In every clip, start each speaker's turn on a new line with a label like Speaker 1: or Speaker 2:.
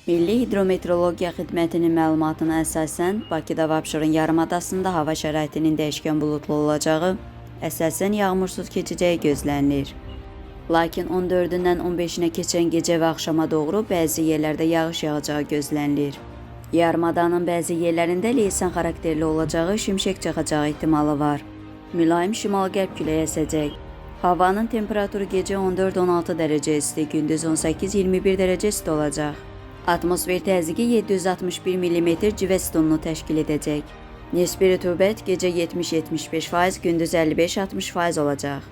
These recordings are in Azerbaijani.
Speaker 1: Milli Hidrometeorologiya Xidmətinin məlumatına əsasən Bakıda və Abşeron yarımadasında hava şəraitinin dəyişkən buludlu olacağı, əsasən yağmursuz keçəcəyi gözlənilir. Lakin 14-dən 15-nə keçən gecə və axşama doğru bəzi yerlərdə yağış yağacağı gözlənilir. Yarımadanın bəzi yerlərində leysan xarakterli olacağı, şimşək çaxacağı ehtimalı var. Mülayim şimal-qərb küləyi əsəcək. Havanın temperaturu gecə 14-16 dərəcə isti, gündüz 18-21 dərəcə isti olacaq. Atmosfer təzyiqi 761 mm civə sütununu təşkil edəcək. Nisbi rütubət gecə 70-75%, gündüz 55-60% olacaq.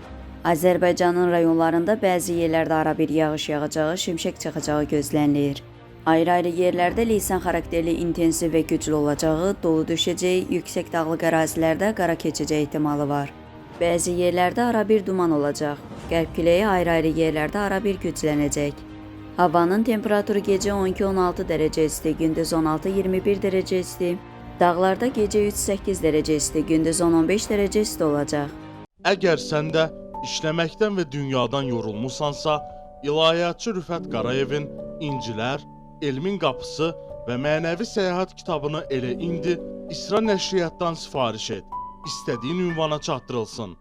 Speaker 1: Azərbaycanın rayonlarında bəzi yerlərdə arabir yağış yağacağı, şimşək çaxacağı gözlənilir. Ayrı-ayrı yerlərdə leysan xarakterli intensiv və güclü olacağı, dolu düşəcəyi, yüksək dağlıq ərazilərdə qara keçəcəyi ehtimalı var. Bəzi yerlərdə arabir duman olacaq. Qərb küləyi ayrı-ayrı yerlərdə arabir güclənəcək. Havanın temperaturu gecə 12-16 dərəcə isti, gündüz 16-21 dərəcə isti. Dağlarda gecə 3-8 dərəcə isti, gündüz 10-15 dərəcə isti olacaq.
Speaker 2: Əgər sən də işləməkdən və dünyadan yorulmusansa, ilahiyyatçı Rüfət Qarayevin İncilər, Elmin Qapısı və Mənəvi Səyahət kitabını elə indi İsra Nəşriyyatdan sifariş et. İstədiyin ünvana çatdırılsın.